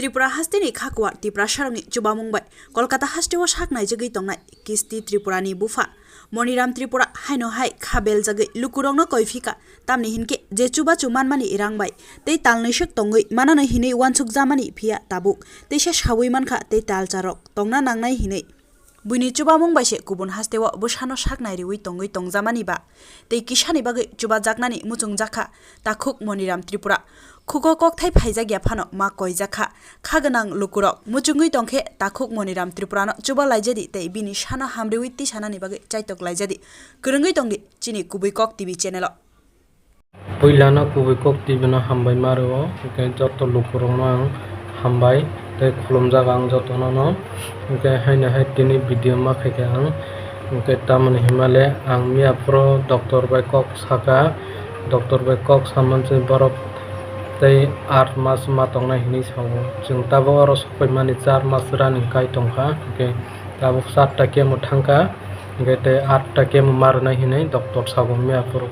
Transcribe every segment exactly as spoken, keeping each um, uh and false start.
Tripura hasteni khakuwa Tiprasarokni chubamung bai Kolkata hasteo sak naijagwi tongnai kisti Tripurani bupha Moniram Tripura haino hai kha beljagwi lukurokno koiphika, tamni hinkhe je chubachu manmani rang bai tei talnwiswk tongwi manano hinwi uansukjamani phiya tabuk teisa saui mankha tei talcharok tongna nangnai hinwi. Buini chubamung bai se kubun hasteo bwsano sak nairiwi tongwi tongjamani ba tei kisani bagwi chubajaknani muchungjakha takhuk Moniram Tripura. Khugo kokthai phaijak ya phano ma koijakha. Kha gwnang lukurok muchungwi tongkhe takhuk Moniram Tripurano chuba laijadi tei bini sano hamriwi tisanani bagwi chaitok laijadi. Kwrwngwi tongdi chini Kubui Kok T V channel-o. Puilano Kubui Kok T V no hambai ma rwo, hwnkhe joto lukurokno ang hambai tei khulumjak ang jotono no. Hwnkhe haino hai tini video ma khaikha ang, hwnkhe tamoni himale ang miyaphuru doctor bai kok saka, doctor bai kok samani borok tei aat mas ma tongnai hinwi sao. Chwng tabuk oro sokphaimani char mas running kai tongkha, hwnkhe tabuk charta chemo thangkha, hwnkhe tei aatta chemo ma rwnai hinwi doctor sao miyaphuru.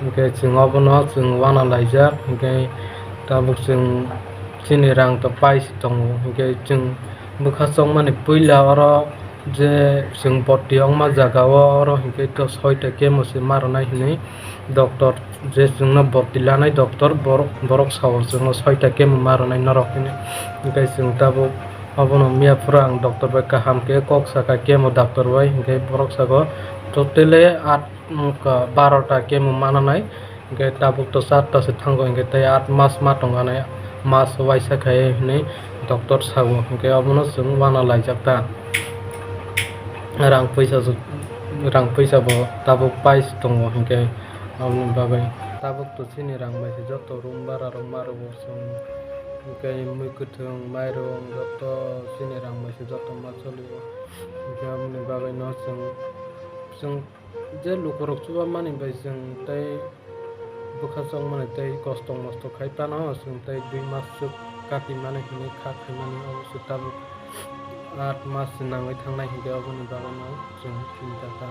Hwnkhe chwng obono chwng uana laijak, hwnkhe tabuk chwng chini rang to paisa tongo, hwnkhe chwng bwkha chongmani puila oro je chwng borti ongma jaga o, oro hwnkhe to soita chemo se ma rwnai hinwi doctor, je chwngno borti lanai doctor borok, borok sao chwngno soita chemo ma rwnai norok hinwi. Hwnkhe chwng tabuk obono miyaphuru ang doctor bai kaham khe kok saka chemo doctor bai, hwnkhe borok sago totally aat, wngkha barota chemo mananai, hwnkhe tabuk to charta se thango, hwnkhe tei aat mas ma tonganai, mas waisa khai hinwi doctor sao, hwnkhe obono chwng uana laijak ta. Rang puisa, rang puisa bo tabuk paisa tongo, hwnkhe aboni bagwi tabuk to chini rang bai se joto room bara rok ma rwo chwng, hwnkhe mui kwthwng, mairung joto chini rang bai se joto ma cholio, hwnkhe aboni bagwi no chwng, chwng je lukurok chubamani bai chwng tei bwkha chongmani tei kosto mosto khai phano chwng tei dui mas swk katimani hinwi kha khaimani, obo se tabuk aat mas se nangwi thangnai, hinkhe oboni bagwino chwng chinta ta.